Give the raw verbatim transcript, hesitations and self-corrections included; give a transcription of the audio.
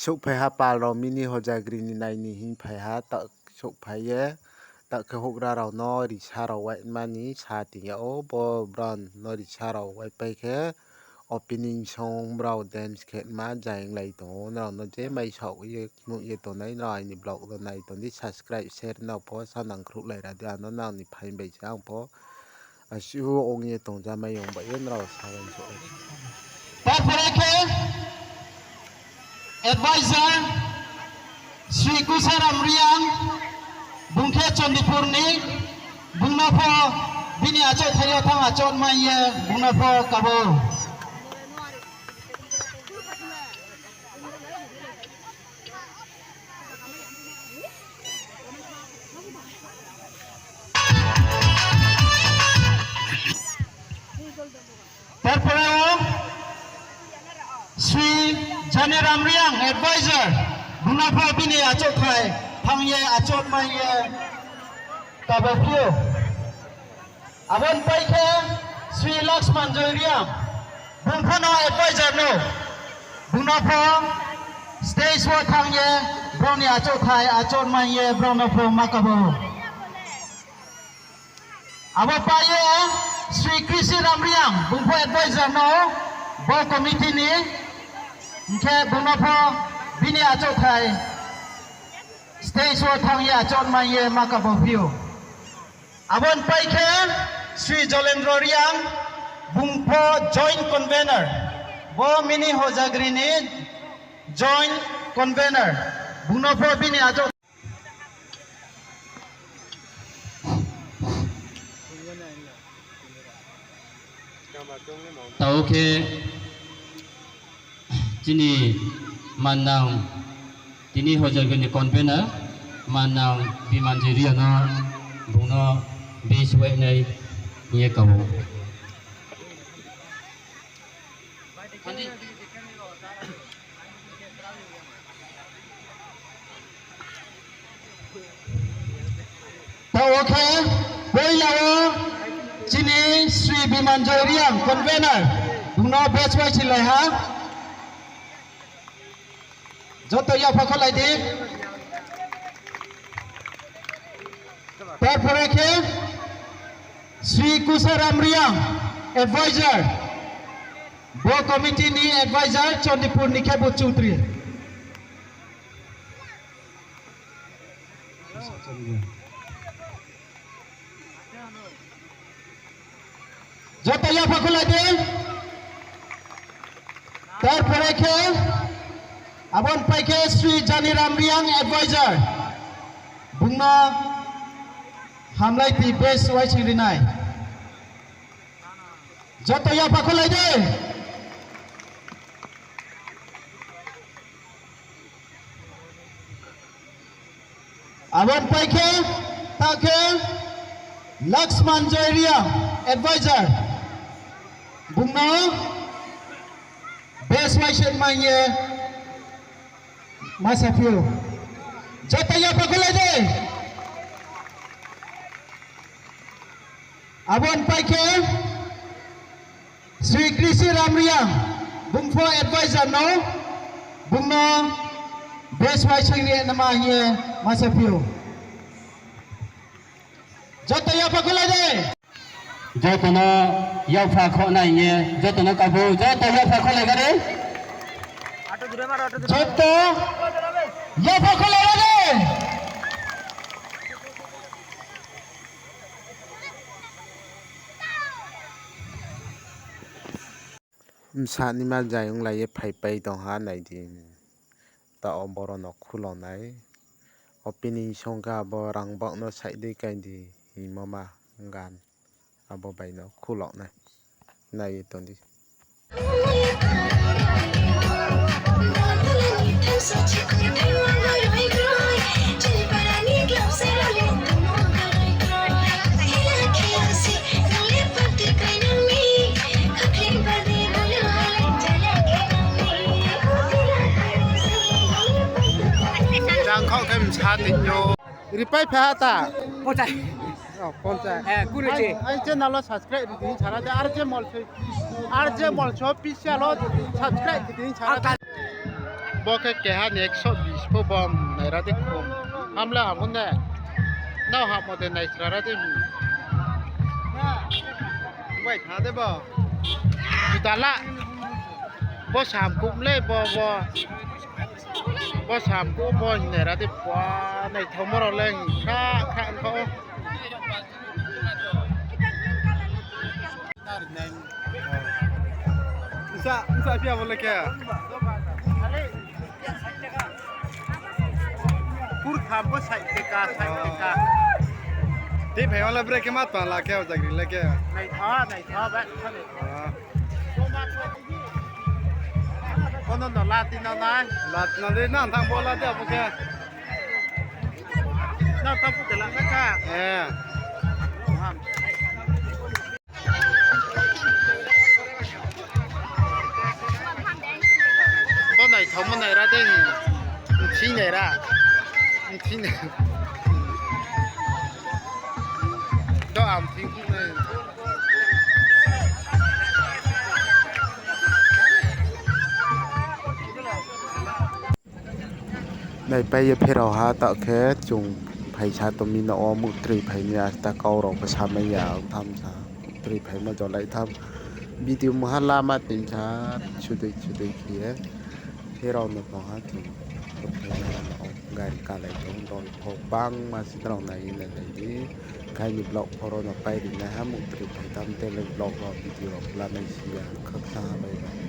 Souhphai ha pal rao mini hojagri ni nai ni hing phai ha, ta souhphai ye, ta khe houhgra rao no risa rao waima ni sa ting yag ou, bo brao no risa rao waipai khe opening song brao dance khe ma jang lai tong ou, nrao no je mai saoh ye nuh ye tongnai, nrao aini vlog no nai tong di, subscribe, share no pho sa nangkhruhlai ra di, ano nang ni phaing bai se ang pho asuh ong ye tongja mai ong bai ye nrao sa bai souh. Tarpore khe advisor Sri Kusaram Reang, bung khe Chandipur ni, bung no pho bini achouhthai yo thanng achouh mai ye, bung no pho kabo. Tarpore o Sri Janiram Reang, advisor, bung no pho bini achouhthai thanng ye achouh mai ye kabo phi ou. Abo ni pai khe Sri Laxman Joy Reang, bung pho no advisor no, bung no pho stage wo thanng ye brao ni achouhthai achouh mai ye brao no pho ma kabo. Abo pai ye Sri Krishi Ram Reang, bung pho advisor no, bo committee ni, hing khe bung no pho bini achouhthai stage wo thanng ye achouh mai ye ma kabo phi ou. Abo ni pai khe Sri Jolendro Reang, bung pho joint convener, bo mini hojagri ni joint convener, bung no pho bini achouh Tao khe chini mannang tini hojagri ni convener mannang Bimanjoi Reang no bung no base wainai hing ye kabo. Tao khe poila wo chini Sri Bimanjoi Reang convener, bung no base waisilai ha. Joto yapha kholai di. Tarpore khe Sri Kusaram Reang, advisor. Bo committee ni advisor Chandipur ni khe bo Chaudhary. Joto yapha kholai di. Tarpore khe abo ni pai khe Sri Janiram Reang, advisor. Bung no hamlai ti base waising ri nai. Joto yapha kholai di. Abo ni pai khe, ta khe Laxman Joy Reang, advisor. Bung no base waising mai ye ma saphi ou. Joto yapha kholai di. Abo ni pai khe Sri Krishi Ram Reang, bung pho advisor no, bung no base waising ri nama hing ye ma saphi ou. Joto yapha kholai di. Joto no yapha kho nai hing ye, joto no kabo, joto yapha kholai ga di. Joto yapha kholai ga di. Bsa ni ma jai onglai ye phaipai tong ha, nai di. Tao boro no khulonai. Opening song khe abo rang bak no saih dei kai di hingmo ma gan. Abo bai no khulonai. Nai ye tong di. Jang khaoh khe msa tei yo. Ripai pha ha ta. Ponchai. Oh, ponchai. Eh, kunu ai, che. Ai channel lo subscribe ri di sara de, R J Molsoi. R J Molsoi official lo subscribe ri di sara de. Bo khe keha ni ekso bis pho bom naira di khum. Hamle amo ne. Nrao hamo de naisra ra di. Bai tha de bo. Juta la. Bo samkuh le bo bo. Bo samkuh bo hing naira di pua naithaomo rao le hing khra khra ongkha o. Bsa, bsa phi abo le khe. Kurtham bo side teka, side teka. Tei phai ma le bre khe ma tma la khe o jagri le khe. Naitha, naitha, ba, khani. Kono no lati no nai. Lat no de nang thang bo la de abo khe. Nang thang phu de la kha. Eh. Bo naithaomo naira de hi. Mthi naira. Mthi nai. Do ang mthi khuh nai. Naipai ye pherao ha, taoh khe chung phaisa tongmi no o muhtroi phai mi asta kau rao pho samai ya ong tham sa. Muhtroi phaimo jolai tham. Video mungha lama toing sa, sudoi sudoi khe ye. Pherao no tong ha chung. Gari kalai tong, dol pho bangma si rao nai ye nailai di. Khaini vlog pho ro no pai ri nai ha, muhtroi phai tham tele vlog rao video rao lanai si ya, khaksa ha bai bai.